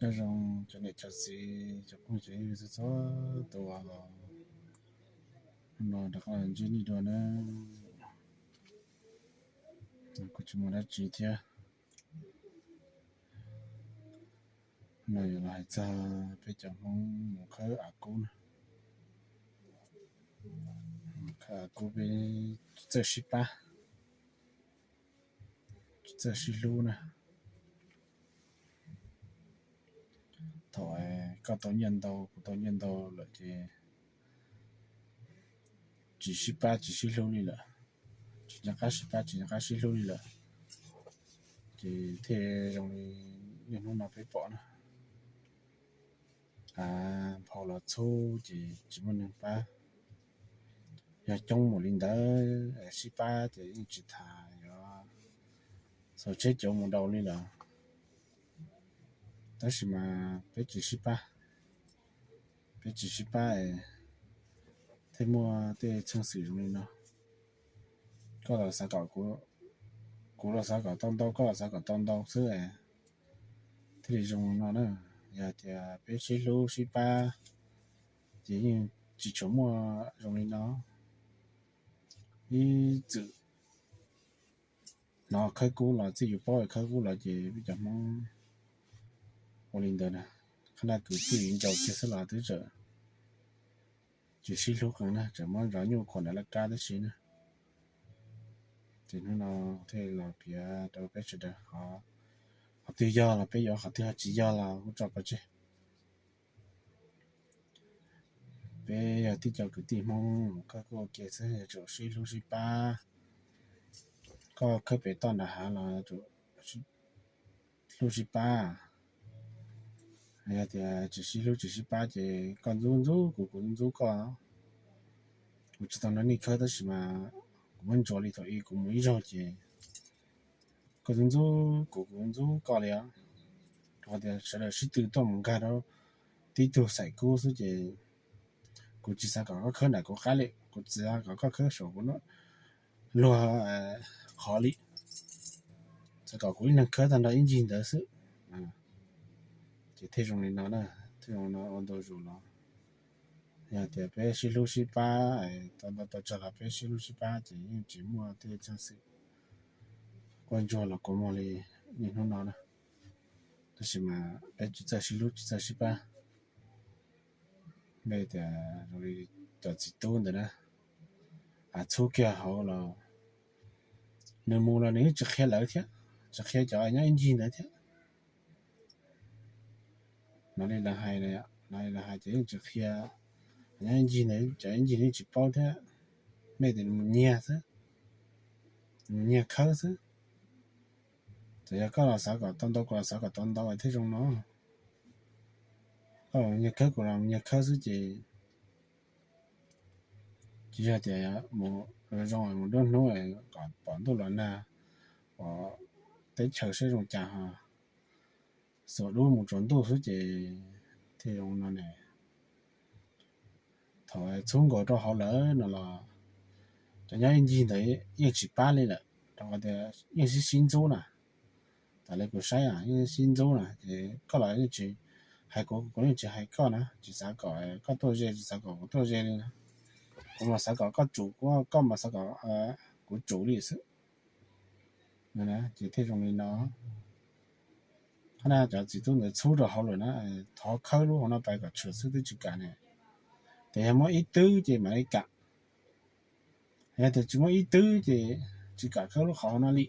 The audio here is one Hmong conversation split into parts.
Nyob zoo cov niam cov txiv, cov phooj cov ywg txhua txhua tus uas no rov qab ntsib nej dua na. Kuv tsis muaj dab tsi thiab. No yuav los hais txog peb cov Hmoob mus khawb av kub na. Khawb av kub peb tsis txawj sib pab, tsis txawj sib hlub na. Thaum koj tau nyiaj ntau, kuv tau nyiaj ntau lawm ces tsis sib pab tsis sib hlub li lawm, tsis nco qab sib pab tsis nco qab sib hlub li lawm. Ces thiaj zoo li niaj hnub no peb pom na, av nphau los txhub ces tsis muaj neeg pab. Yog coob mus li ntawd sib pab ces yeej tsis tas yuav xaus tsheb cauv mus daus li lawm. Tab sis mas peb tsis sib pab, peb tsis sib pab thiaj muaj tej txheej xwm zoo li no. Koj los xav kom, kuv los xav kom tau ntau, koj los xav kom tau ntau xwb thiaj li zoo no na. Yog tias peb sib hlub sib pab ces yeej tsis tshua muaj zoo li no. Ib txwm hnov khawb kub los, txij yus paub khawb kub los ces peb cov Hmoob ua li ntawd na. Qhov no kwv tij viv ncaus kiag xwb los twb tseem tsis sib hlub qees na, tseem muab zov nyuj khuam nram laj kab tib si na. Ces hnub no thiaj los piav rau peb sawv daws, qhov twg yog los peb yuav, qhov twg ho tsis yog los kuj tso pov tseg. Peb yog tib co kwv tij Hmoob mus khawb kub ua ke xwb yuav tsum sib hlub sib pab. Koj khawb pem toj nram hav los yuav tsum hlub sib pab. Yog tias tsis sib hlub tsis sib pab ces koj ntxub ntxub kuv, kuv ntxub ntxub koj. Kuv tsis tau nrog nej khawb tab sis mas kuv muab ntsuas li thaum ub kuv mus ib zaug ces koj ntxub ntxub kuv, kuv ntxub koj li os. Rau qhov tias sawv daws sib tw tuaj mus nkag rau tib tug xaim kub xwb ces kuv tsis xav kom koj khawb nram kuv qab li, kuv tsis xav kom koj khawb saum kuv luag qhov li. Xav kom kuv ib leeg khawb tag nrho ib ncig ntawd xwb. Ces thiaj zoo li no na, thiaj zoo no ua ntu zus los. Yog tias peb sib hlub sib pab, tau ntau tau tsawg los peb sib hlub sib pab ces yeej tsis muaj tej txheej xwm quaj ntsuag los kua muag li niaj hnub no na. Tab sis mas peb tsis txawj sib hlub tsis txawj sib pab. Peb tias zoo li cov txiv tub ntawd na, av txhub kiag hauv los nws mus los nws yeej tsis qhia lawv thiab, tsis qhia cov nyob ib ncig ntawd thiab. No li lawv hais, no li lawv hais ces yeej tsis qhia, nyob ib ncig ntawd cov ib ncig yeej tsis paub thiab. Mej tias nws mus nyiag xwb, nws mus nyiag khawb xwb. Txawm yog koj los xav kom tau ntau, kuv los xav kom tau ntau thiaj zoo no. Koj los nyiag khawb, kuv los nyiag khawb xwb ces tsis yog tias mus zoo mus nruab hnub kom pom ntuj los nag, pom teb chaws saib zoo cas ho xuas dub mus tsuas ntuj xwb ces thiaj zoo no ne. Thaum txhub nkaus rau hauv lawm no los cov nyob ib ncig ntawd yeej tsis pab li lawm, rau qhov tias yeej sib sib ntxub na. Tas li kuv saib yeej sib ntxub na ces koj los yeej tsis hais kuv, kuv yeej tsis hais koj na, tsis xav kom koj tuaj ze, tsis xav kom kuv tuaj ze li na. Kuv mas xav kom koj tsum, koj mas xav kom kuv tsum li xwb. Ces thiaj zoo li no. Qhov no cov txiv tub ntawd txhub rau hauv lawm na, thov khawb lub hauv no pais kom tshwm xwb twb tsis kam ne. Ces yog muab ib twb ces mam li kam, yog tias tsis muab ib twb ces tsis kam khawb lub qhov hauv no li.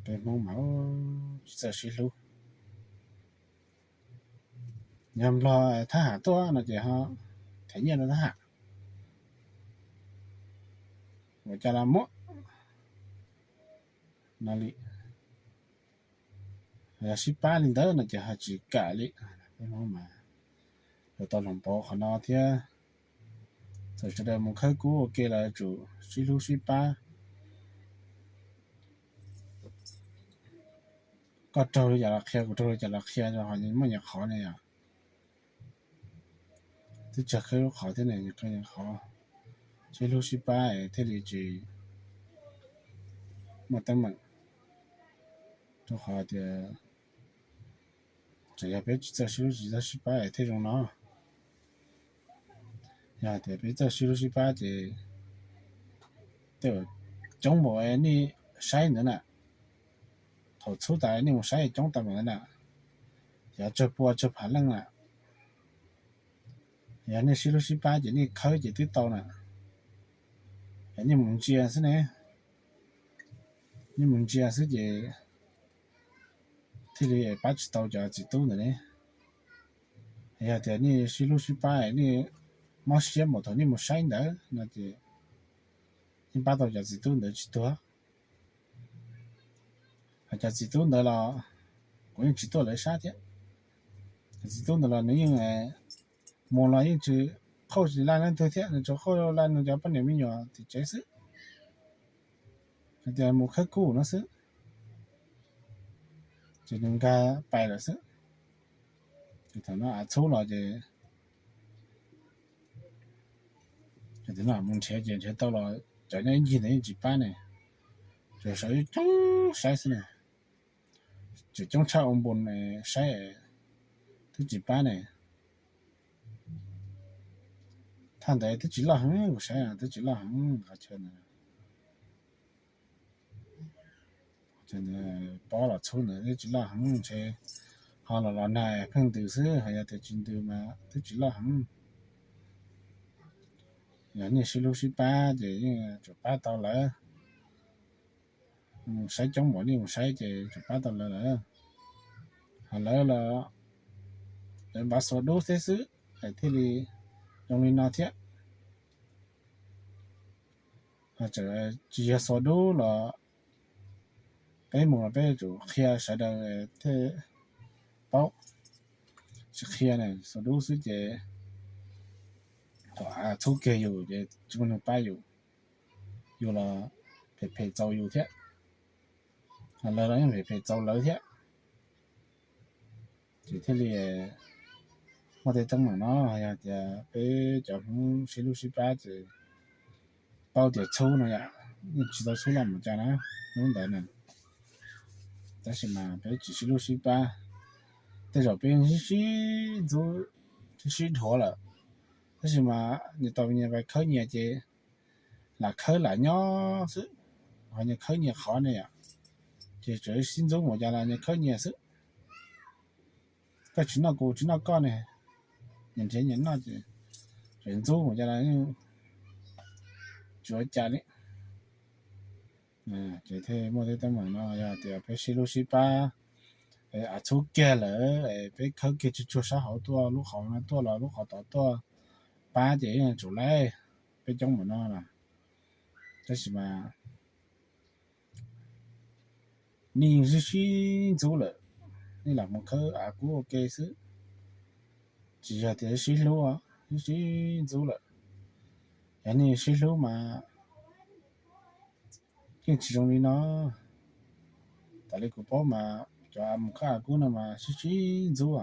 Peb Hmoob mas tsis txawj sib hlub. Yog Nplog thab ham tuaj no ces ho them nyiaj rau thab ham, ua cas los muab no li. Yog sib pab li ntawd no ces ho tsis kam li. Peb Hmoob mas yuav tau hloov pauv qhov no thiab. Txawm sawv daws mus khawb kub ua ke los yuav tsum sib hlub sib pab. Koj raug li cas los qhia, kuv raug li cas los qhia, ho muaj nyias qhov ne yom. Twb tsawg khawb lub qhov thiab ne, qhov sib hlub sib pab thiaj li tsis muaj teeb meem. Rau qhov tias Txawm yog peb tsis txawj sib hlub tsis txawj sib pab thiaj zoo no. Yog tias peb txawj sib hlub sib pab ces tej zaum coob npaum nej saib ntawd na. Thaum txhub tas nej mus saib coob tau npaum ntawd na. Yog tsawg pua tsawg phav leej na. Yog nej sib hlub sib pab ces nej khawb ces twb tau na. Nej mus ntsia xwb ne, nej mus ntsia xwb ces thiaj li pab tsis tau cov txiv tub ntawd ne. Yog tias nej sib hlub sib pab nej mob siab npaum thaum nej mus saib ntawd no ces nej pab tau cov txiv tub ntawd tsis tuag. Cov txiv tub ntawd los kuv yeej tsis tuaj lawv sab thiab. Cov txiv tub ntawd los nws yeej mus los yeej tsis qhauj tsis laj leej twg thiab, nws tsuas qhauj laj nws cov poj niam me nyuam tim tsev xwb, hais tias mus khawb kuj no xwb, ces nws nkag pais lawm xwb. Ces thaum no av txhub los ces mus nrhiav ces nrhiav tau los cov nyob ib ncig ntawd yeej tsis pab ne, tsuas sawv coob saib xwb ne, tseem coob tshaj ua npus saib twb tsis pab ne. Thaj ntawd twb tsis loj heev, kuv saib twb tsis loj heev qhov chaw ntawd. Pob los txhub ntawd twb tsis loj heev ntshe, ho los los nag pheej ntws xwb, ho yog tias tsis ntws mas twb tsis loj heev. Yog nej sib hlub sib pab ces yeej tsum pab tau lawv. Saib coob npaum nej mus saib ces tsum pab tau lawv lawm. Ho lawv los lawv npaj xuas dub thiab xwb es thiaj li zoo li no thiab. Ho tseem tsis yog xuas dub los peb mus los peb yuav tsum qhia sawv daws thiaj paub. Tsis qhia ne, xuas dub xwb ces thaum av txhub kiag yus ces tsis muaj neeg pab yus, yus los phem phem txaus yus thiab, ho lawv los yeej phem phem txaus lawv thiab. Ces thiaj li muaj tej teeb meem no, yog tias peb cov Hmoob sib hlub sib pab ces paub tias txhub no yom, yeej tsis tau txhub loj mus cas na, hnub ntawd na. Tab sis mas peb tsis sib hlub sib pab, tej zaum peb sib sib ntxub, sib sib dhuav lawm, tab sis mas nyias tau nyias pais khawb nyias ces lam khawb lam nyob xwb, ho nyias khawb nyias qhov ne yom, ces tseem sib ntxub mus cas los nyias khawb nyias xwb. Koj tsis noj kuv tsis noj koj ne, nyias nrhiav nyias noj ces tseem ntxub mus cas los tsis ua cas li. Ces thiaj muaj tej teeb meem no, yog tias peb sib hlub sib pab, av txhub kiag lawm, peb khawb kiag tsuag tsuag sab hauv tuaj lub qhov no tuaj los lub qhov tod tuaj pab ces yeej tsum laij, peb coob npaum no na. Tab sis mas nej yeej sib sib ntxub lawm, nej lam mus khawb av kub ua ke xwb, tsis yog tias sib hlub, sib sib ntxub lawm. Yog nej sib hlub mas yeej tsis zoo li no. Tas li kuv paub mas cov mus khawb av kub no mas sib sib ntxub.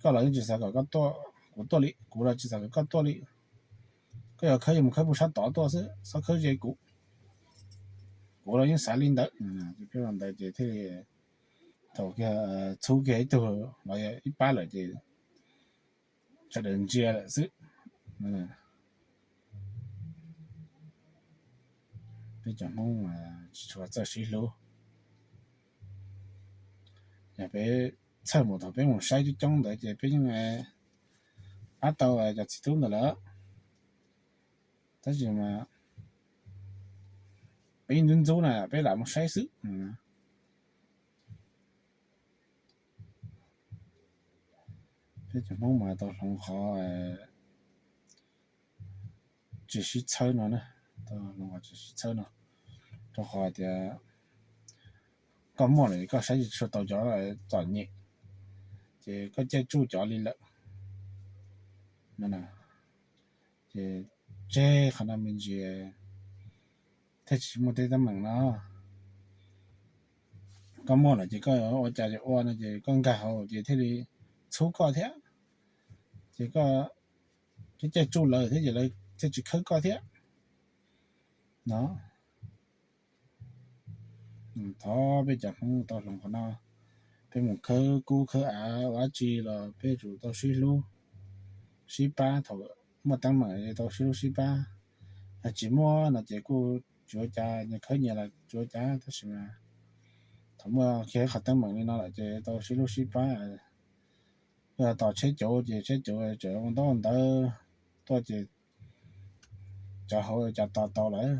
Koj los yeej tsis xav kom koj tuaj, kuv tuaj li, kuv los tsis xav kom koj tuaj li. Koj yuav khawb yuav mus khawb puag sab tod tuaj xwb, txhob khawb ze kuv. Kuv los yeej xav li ntawd. Ntawd ces thiaj li thaum txhub kiag ib tug los ib pab lawm ces sawv daws ntsia lawm xwb. Peb cov Hmoob tsis tshua txawj sib hlub. Yog peb txhawj mus thaum peb mus saib coob coob ntawd ces peb yeej pab tau cov txiv tub ntawd lawm. Tab sis mas peb ntxub ntxub na peb lam mus saib xwb. Peb cov Hmoob mas tau hloov qhov tsis sib txhawb no, tsis sib txhawb no, rau qhov tias koj muaj lawm koj saib tsis tshua tau cov txom nyem, ces koj caij tsuj cov li lawm. Ces tseg qhov no me ntsis thiaj tsis muaj tej teeb meem no. Koj muaj lawm ces koj ua cas ua no ces koj nkag hauv ces thiaj li txhub koj thiab, ces koj caij tsuj lawv thiab ces lawv thiaj tsis khawb koj thiab no. Thov peb cov Hmoob tau hloov qhov no, peb peb mus khawb kub khawb av ua dab tsi los peb yuav tsum tau sib hlub sib pab. Thaum muaj teeb meem tau sib hlub sib pab. Yog tsis muaj no ces kuj tsis ua cas, nyias khawb nyias los tsis ua cas, tab sis mas thaum muaj kiag qhov teeb meem li no lawm ces tau sib hlub sib pab. Tos tsheb cuv ces tsheb cuv tseem ua ntaub ntawv tuaj ces cov hauv cas tos tau lawm,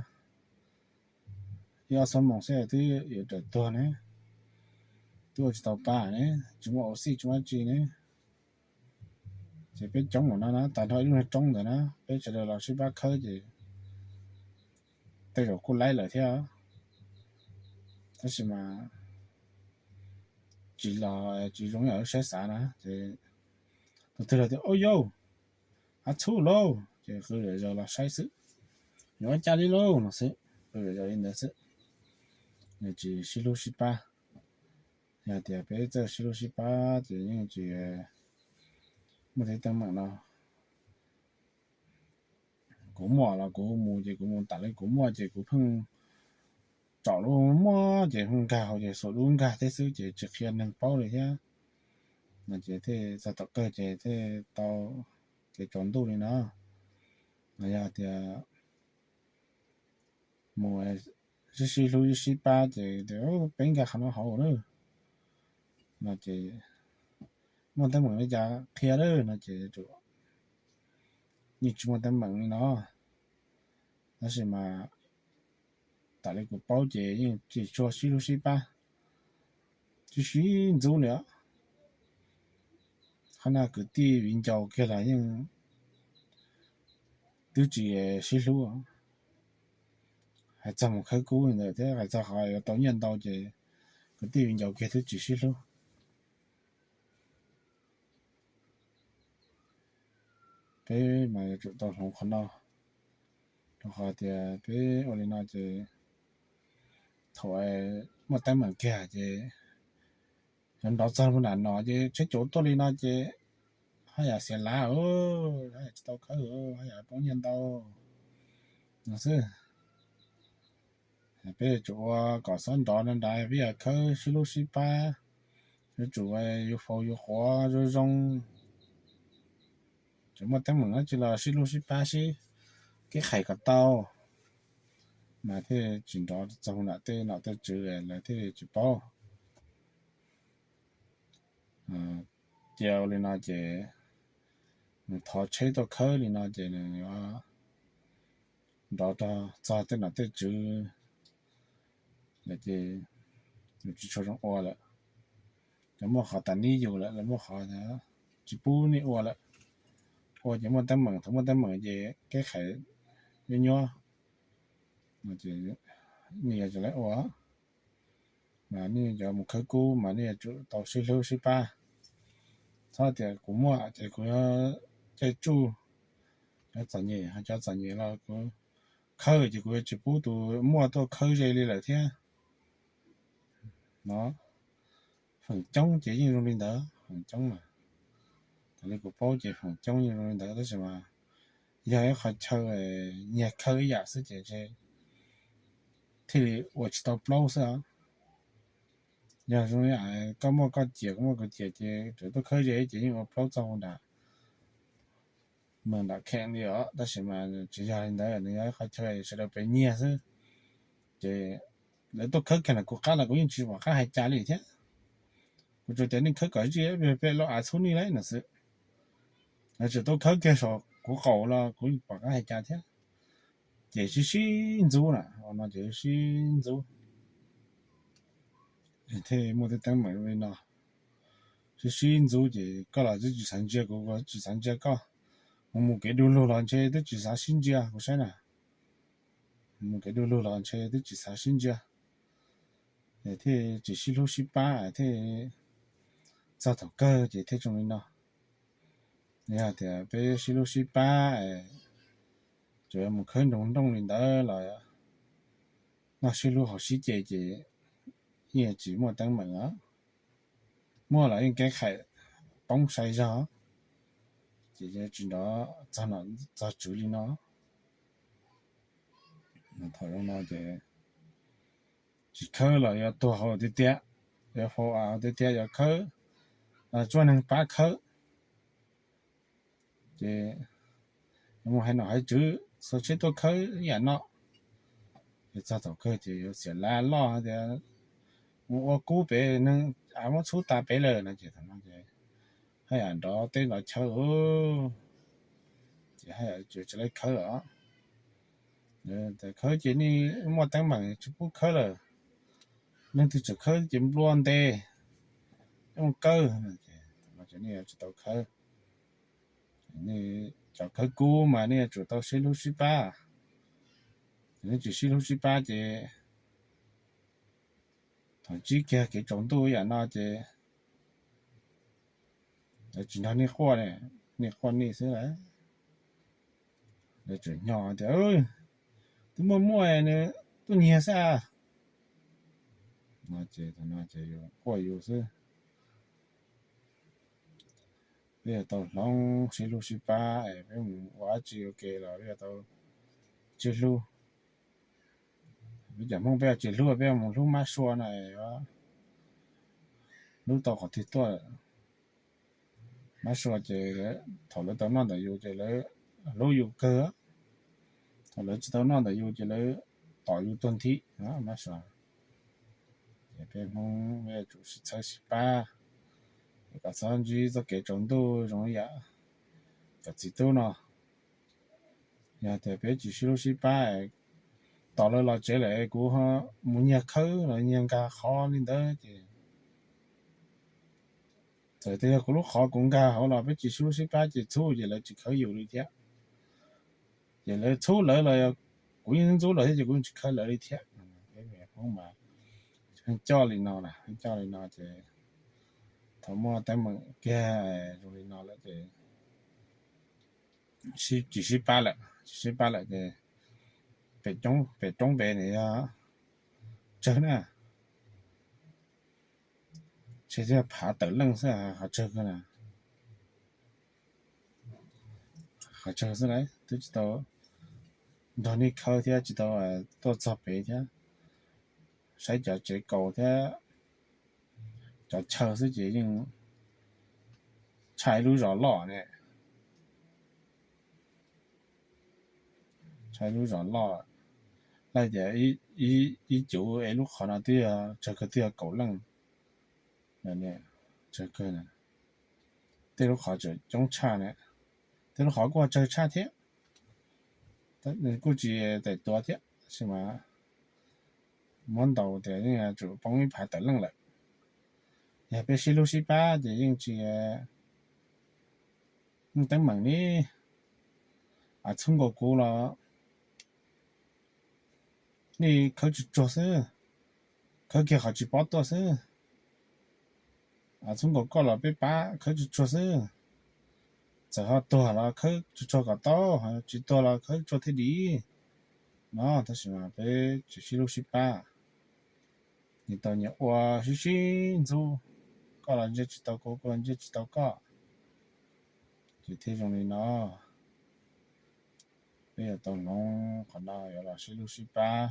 ib ob xuab moos xwb twb yuav rawm tuag ne, twb ua tsis tau pa ne, tsis muaj auv xij tsis muaj dab tsi ne. Ces peb coob mus no na, tag nrho ib lub niag roob ntawd na peb sawv daws los sib pab khawb ces tej zaum kuj laib lawm thiab. Tab sis mas tsis los tsis zoo yam lub siab xav na ces tus twg los tias, Ub yauj, av txhub lauj, ces qw zom zaws los saib xwb, yuav ua cas li lauj no xwb, qw zom zaws li ntawd xwb, nws tsis sib hlub sib pab. Yog tias peb txawj sib hlub sib pab ces yeej tsis muaj tej teeb meem no. Kuv muaj los kuv mus ces kuv mus tam li kuv muaj ces kuv pheej tsom lub muaj ces pheej nkag hauv ces xuas dub nkag thiab xwb ces tsis qhia neeg paub li thiab. No ces thiaj txog tom kawg ces thiaj tau kev tsaus ntuj li no. Yog tias mus sib sib hlub sib pab ces peb nkag qhov no hauv na, no ces muaj teeb meem li cas qhia lawm no ces yeej tsis muaj teeb meem li no. Tab sis mas tam li kuv paub ces yeej tsis tshua sib hlub sib pab, tsis sib ntxub li os. Qhov no kwv tij viv ncaus kiag los yeej twb tsis sib hlub. Hais txog mus khawb kub li ntawd thiab hais txog qhov yuav tau nyiaj ntau ces kwv tij viv ncaus kiag twb tsis sib hlub. Peb mas yuav tsum tau hloov qhov no, rau qhov tias peb ua li no ces thaum muaj teeb meem kiag ces yuav nrov txog mus nram no ces tsheb cuv tuaj li no ces haj yam xiav lav, haj yam tsis tau khawb, haj yam poob nyiaj ntau no xwb. Peb yuav tsum ua kom xob nrov na nrad, peb yog khawb sib hlub sib pab, yuav tsum yuav faus yuav quav zoo zoo. Tseem muaj teeb meem dab tsi los sib hlub sib pab sib kev qhais kom tau, mas thiaj tsis nrov txog nram tej nom tej tswv lawv thiaj tsis paub. Cia ua li no ces nws thov tsheb tuaj khawb li no ces nws yuav nrov txog tej nom tej tswv lawm ces nws tsis tshua zoo ua lawm. Lawv muaj qhov tas nib yus lawm, lawv muaj qhov tsis pub nej ua lawm. Ua ces muaj teeb meem, thaum muaj teeb meem ces kev qhais nyuaj nyuaj, nej yuav tsum ua. Mas nej cov mus khawb kub mas nej yuav tsum tau sib hlub sib pab. Txhob tias kuv muaj ces kuv yuav caij tsuj cov txom nyem, ho cov txom nyem los kuv khawb ces kuv yuav tsis pub tus muaj tuaj khawb ze li lawm thiab no. Feem coob ces yeej zoo li ntawd, feem coob mas, tas li kuv paub ces feem coob yeej zoo li ntawd, tab sis mas yog ib qho chaw nyias khawb ib yam xwb ces thiaj li ua tsis tau plaub xwb os. Yog zoo li koj muaj koj ciam, kuv muaj kuv ciam ces tseem tuaj khawb ze ces yeej ua plaub txog nram meeg nram kheem li os, tab sis mas tsis yog li ntawd, nws yog ib qho chaw sawv daws pem nyiag xwb. Ces lawv tuaj khawb kiag ntawm kuv qab los kuv yeej tsis pom qab hais cas li thiab. Kuv tsuas tias nej khawb kom zij peb lub av txhub nej lauj no xwb. Lawv tseem tuaj khawb kiag saum kuv qaum los kuv yeej pom qab hais cas thiab. Ces sib sib ntxub na, no ces sib ntxub thiaj muaj tej teeb meem li no. Sib sib ntxub ces koj los twb tsis xav ntsia kuv, kuv tsis xav ntsia koj. Mus mus kev du lug los ntshe twb tsis xav sib ntsia, kuv saib na. Mus kev du lug los ntshe twb tsis xav sib ntsia, thiaj tsis sib hlub sib pab thiaj txog thaum kawg ces thiaj zoo li no. Yog tias peb sib hlub sib pab, tsuas yog mus khawb nroog nrooj li ntawd los noj sib hlub haus sib ce ces yeej tsis muaj teeb meem os. Muaj los yeej kev qhais poob sai zog, ces tsis nrov txog nom txog tswv li no. Thaum zoo no ces tsis khawb los yuav tuag hauv tiag tiag. tias yog khawb, tsuas neeg pab khawb, ces mus hais nom hais tswv xav seb tuaj khawb ib yam no. Ces txog thaum kawg ces yuav xiam lav loj tias mus ua kub pem neeg, muab txhub tas pem lawm no ces thaum no ces haj yam nrov teb nrov chaw, ces haj yam tsis tau khawb os. Khawb ces nej muaj teeb meem tsis pub khawb lawm, leej twg tseem khawb ces nplua ntes, coj kawg, nej yuav tsis tau khawb. Cov khawb kub mas nej yuav tsum tau sib hlub sib pab, nej tsis sib hlub sib pab ces thaum ntsib kiag kev tsaus ntuj yam no ces lawv tsis nrog nej quaj, nej quaj nej xwb lawm. Lawv tseem nyo tias twb muaj muaj nws tuaj nyiag xwb no ces quaj yus xwb. Peb yuav tau hloov sib hlub sib pab, peb mus ua dab tsi ua ke los peb yuav tau sib hlub. Peb cov Hmoob peb yuav tsis hlub peb mus hlub mab sua no, hlub tau qhov twg tuaj. Mab sua ces thaum lawv tau noj ntawm yus ces lawv hlub yus kawg, thaum lawv tsis tau noj ntawm yus ces lawv tom yus tuag nthi. Mab sua, ces peb Hmoob peb yuav tsum sib txhawb sib pab, kom txhob ntsib txoj kev tsaus ntuj zoo li yam cov txiv tub no. Yog tias peb tsis sib hlub sib pab, tos lawv los tsev lawm kuv mus nyiag khawb los nyiag nkag qhov li ntawd ces txawm tias yog kuv lub qhov kuv nkag hauv los peb tsis sib hlub sib pab ces txhub ces lawv tsis khawb yus li thiab. Ces lawv txhub lawv los kuv yeej ntxub lawv thiab ces kuv yeej tsis khawb lawv li thiab. Peb Hmoob mas pheej coj li no, pheej coj li no ces thaum muaj teeb meem kiag zoo li no lawm ces tsis sib pab lawm, tsis sib pab lawm ces pem roob pem ne yog tsawg na, tsis thiaj phav tawm leej xwb, qhov tsawg kawg na, qhov tsawg xwb na, twb tsis tau nrog nej khawb thiab tsis tau tuaj txog pem thiab, saib cov tsev kaus thiab cov chaw xwb ces yeej tshaj ib lub zos loj ne, tshaj ib lub zos loj, laj tias ib cuv es lub qhov no twb yog tsawg kawg twb yog kaum leej, tsawg kawg, tej lub qhov tseem coob tshaj na, tej lub qhov kuj tsawg tshaj thiab, kuj tsis tais tuav thiab tab sis mas muab ntaus tias yeej yuav tsum poob ib phav tawm leej lawm. Yog peb sib hlub sib pab ces yeej tsis muaj teeb meem li. Txhub nkaus kuv los nej khawb tsuag tsuag xwb, khawb kiag qhov tsis pov tuaj xwb. Txhub nkaus koj los peb pab khawb tsuag tsuag xwb, txawm ho tuag los khawb tsuag tsuag kom tau, tsis tuag los khawb tsuag thiaj dim no. Tab sis mas peb tsis sib hlub sib pab, nyias tau nyias ua sib sib ntxub, koj los ntsia tsis tau kuv, kuv los ntsia tsis tau koj, ces thiaj zoo li no. Peb yuav tau hloov qhov no yuav los sib hlub sib pab.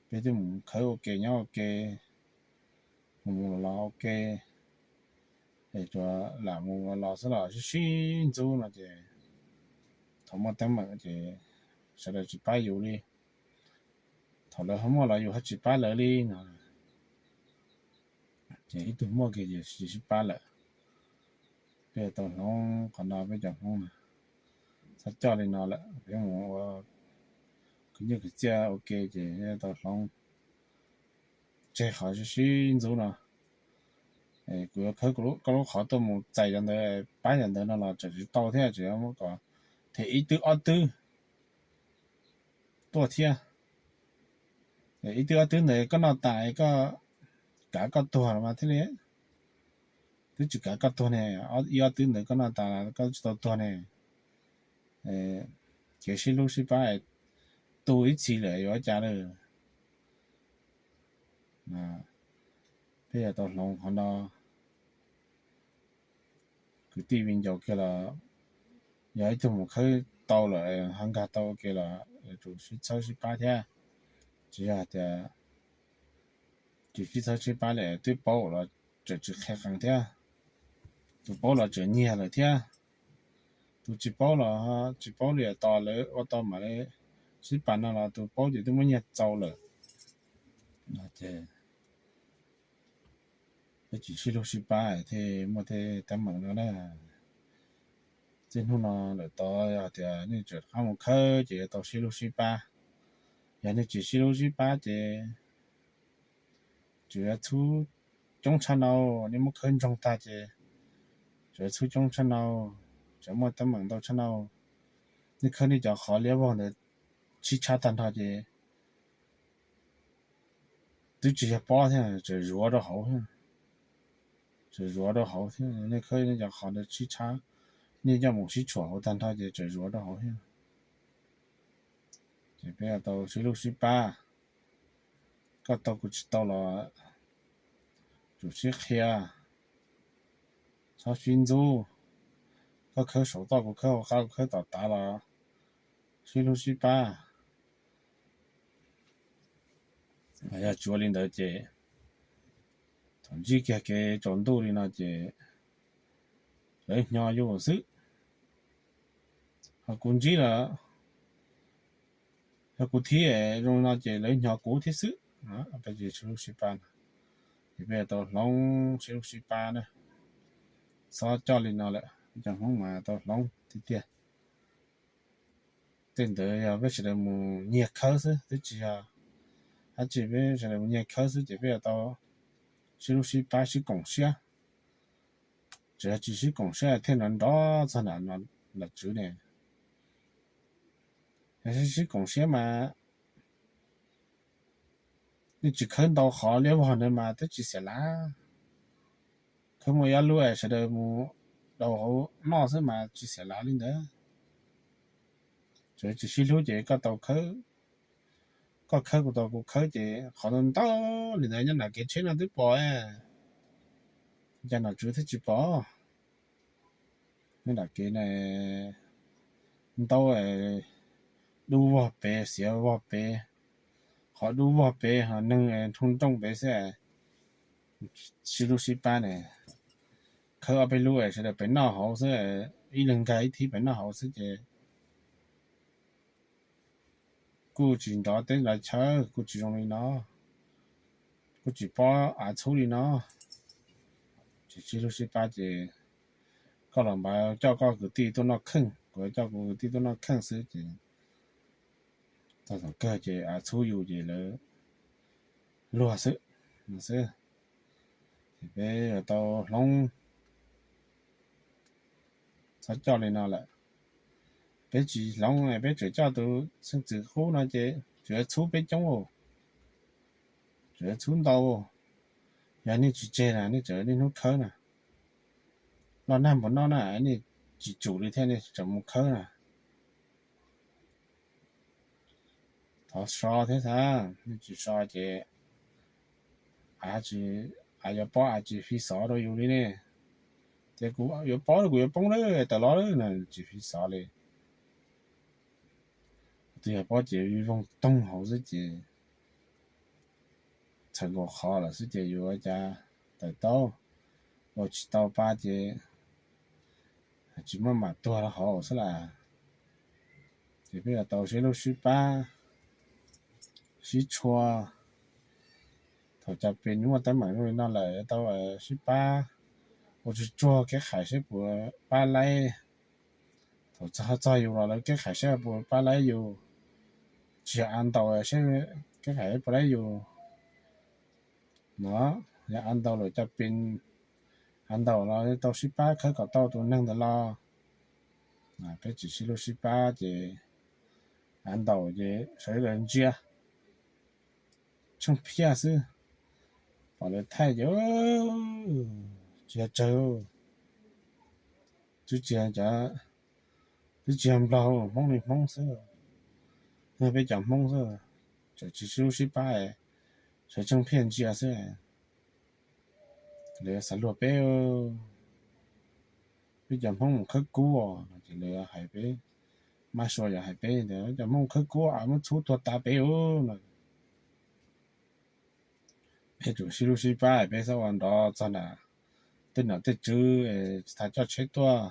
Peb twb mus khawb ua ke nyob ua ke, mus mus los los ua ke, es tsuas lam mus los los xwb los sib sib ntxub no ces thaum muaj teeb meem ces sawv daws tsis pab yus li, thaum lawv ho muaj los yus ho tsis pab lawv li no, ces ib tug muaj kiag ces tsis sib pab lawm. Peb yuav tau hloov qhov no, peb cov Hmoob na, txhob coj li no lawm, peb mus ua kwv nyiaj kwv txiaj ua ke ces yuav tau hloov, tseg qhov sib sib ntxub no. Kuv yuav khawb koj lub qhov tuaj mus txais cov ntawd pab cov ntawd no los tseem tsis tau thiab, tseem yuav muab kom them ib twb ob twb tuaj thiab. Ib twb ob twb ntawd koj noj tas koj kav koj tuag los mas thiaj li, twb tsis kav koj tuag ne, ib ob twb ntawd koj noj tas koj tsis tau tuag ne. Kev sib hlub sib pab tu ib txhis lawm yuav ua cas lawm. Peb yuav tau hloov qhov no. Kwv tij viv ncaus kiag los yog ib tug mus khawb tau lawm ho nkag tau ua ke los yuav tsum sib txhawb sib pab thiab. Tsis yog hais tias Tsis sib txhawb sib pab li, twb paub los tseem tsis qhia qees thiab, tus paub los tseem nyiag lawm thiab, tus tsis paub los tsis paub li, tos lawv ua tau mam li sib pab no los tus paub ces twb muab nyiag txaus lawm. Ces peb tsis sib hlub sib pab thiaj muaj tej teeb meem no na. Tej hnub no lawm tod yog tias nej tseem rov qab mus khawb ces yuav tau sib hlub sib pab. Yog nej tsis sib hlub sib pab ces tseem yuav txhub coob tshaj no. Nej muab khawb ntsoog tag ces tseem yuav txhub coob tshaj no, tseem muaj teeb meem ntau tshaj no. Nej khawb nej cov qhov liab vog ntawd sib tshab tag nrho ces twb tsis yog pob thiab, tseem zuav rau hauv thiab. Tseem zuav rau hauv thiab, nej khawb nej cov qhov ntawd sib tshab, nej coj mus sib tshuam hauv tag nrho ces tseem zuav rau hauv thiab. Ces peb tau sib hlub sib pab, koj tau kuv tsis tau los tsum sib qhia, txhob sib ntxub. Koj khawb saum toj kuv khawb hauv qab, kuv khawb tom tav los sib hlub sib pab. Yog tsuav li ntawd ces thaum ntsib kiag kev tsaus ntuj li no ces lawv hnyo yus xwb. Ho kuv ntsib los, yog kuv thib zoo li no ces lawv hnyo kuv thiab xwb. Peb tsis sib hlub sib pab no, ces peb tau hloov sib hlub sib pab na. Txhob coj li no lawm, peb cov Hmoob mas tau hloov tiag tiag. Tej ntawd yog peb sawv daws mus nyiag khawb xwb, twb tsis yog dab tsi, peb sawv daws mus nyiag khawb xwb ces peb yuav tau sib hlub sib pab sib koom siab. Tseem yog tsis sib koom siab thiaj nrov nrov txog nram nom tswv ne. Yog sib koom siab mas nej tsis khawb ntau qhov liab vog ntawd mas twb tsis xiam lav. Khawb muaj ib lub es sawv daws mus daus hauv noj xwb mas tsis xiam lav li ntawd. Tseem tsis sib hlub ces koj tau khawb, koj khawb kuv tau kuv khawb ces qhov ntau ntau li ntawd nyob nram kev tsheb no twb pom, cas nom tswv thiaj tsis pom? Nyob nram kev ne, ntau dub vog pem, xiav vog pem, qhov dub vog pem ho neeg nroo nrooj pem xwb. Sib hlub sib pab ne, khawb ob peb lub sawv daws pem noj hauv xwb, ib leeg nkag ib thib pem noj hauv xwb ces kuj tsis nrov teb nrov chaw, kuj tsis zoo li no, kuj tsis pob av txhub li no. Tsis sib hlub sib pab ces koj los npaj coj koj kwv tij tuaj noj kheej, kuv coj kuv kwv tij tuaj noj kheej xwb ces txog thaum kawg ces av txhub yus ces lawv luag xwb, no xwb. Ces peb yuav tau hloov, txhob coj li no lawm. Peb tsis hloov, peb tseem coj tus xeeb ntxwv qub no ces tseem yuav txhub peb coob, tseem yuav txhub ntau. Yog nej tsis tseg na, nej tseem niaj hnub khawb na, loj nag npaum no na, nej tsis tsum li thiab nej tseem mus khawb na. Thov so thiab xav, nej tsis so ces av tsis, av yuav pob av tsis fi xov rau yus li ne. Tias kuv yuav pob kuv yuav poob lawm tawm los lawm no tsis fi xov li. Twb yog pob ces vij voog toog hauv xwb ces txhawm nkaus qhov lawm xwb ces yuav ua cas tawm tau, ua tsis tau pa ces tsis muaj mam tuag rau hauv xwb las. Ces peb yuav tau sib hlub sib pab, sib tshua. Thaum cov pes muaj teeb meem zoo li no lawm yuav tau sib pab, ua tsuag tsuag kev khais saib puas pab laib. Thaum txog txog yus los lawv kev khais saib puas pab laib yus. Tsis yog av ntaus saib kev khais saib puas laib yus no, yog av ntaus lawm cov pes av ntaus los tau sib pab khawb kom tau tus neeg ntawd los. Peb tsis sib hlub sib pab ces av ntaus ces sawv daws ntsia tsheej phiaj xwb, pom lawv thaij ces tsis yog tsawg, twb tsis yog cov, twb tsis yog nplog, Hmoob li Hmoob xwb, yog peb cov Hmoob xwb, tseem tsis sib hlub sib pab, sawv tsheej phiaj ntsia xwb. Lawv xav luag peb, peb cov Hmoob mus khawb kub os no ces lawv hais peb, mab sua yog hais peb tias cov Hmoob khawb kub es muab txhub tuag tas peb no. Peb tsum sib hlub sib pab, peb txhob ua nrov txog nram tej nom tej tswv tsis tas coj tsheb tuaj.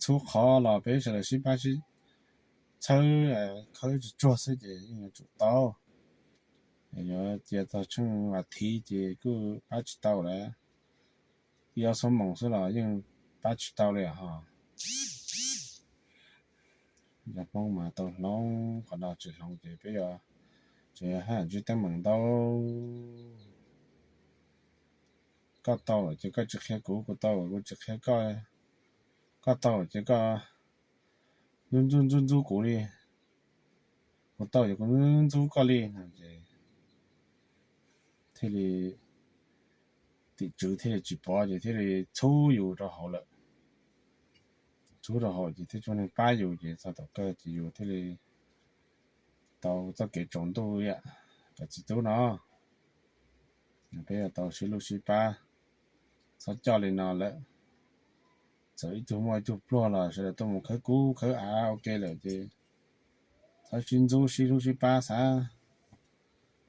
Txhub qhov los peb sawv daws sib pab sib txhawb, khawb tsis tsuag xwb ces yeej yuav tsum tau. Yuav cia txog tsheej vas thiv ces kuj pab tsis tau lawm. Ib ob xuab moos xwb los yeej pab tsis tau li ho. Cov Hmoob mas tau hloov, qhov no tsis hloov ces peb yuav, tseem yuav haj ntsib teeb meem ntau. Koj tau ces koj tsis qhia kuv, kuv tau kuv tsis qhia koj. Koj tau ces koj ntxub ntxub ntxub kuv li, kuv tau ces kuv ntxub ntxub koj li no ces thiaj li tim tswv thiaj li tsis pov ces thiaj li txhub yus rau hauv lawm. Txhub rau hauv ces thiaj tsis muaj neeg pab yus ces txog thaum kawg ces yus thiaj li tau txoj kev tsaus ntuj ib yam cov txiv tub no. Peb yuav tau sib hlub sib pab, txhob coj li no lawm. Txawm ib tug muaj ib tug pluag los sawv daws tuaj mus khawb kub khawb av ua ke lawm ces txhob sib ntxub, sib hlub sib pab xav.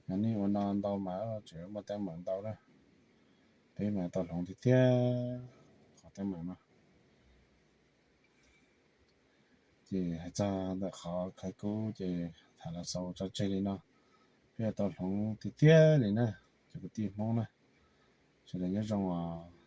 Yog nej ua no ntau mas tseem muaj teeb meem ntau na. Peb mas tau hloov tiag tiag qhov teeb meem no. Ces hais txog ntawm qhov khawb kub ces tham los xaus tso tseg li no. Peb yuav tau hloov tiag tiag li na, cov kwv tij Hmoob na. Sawv daws nyob zoo os.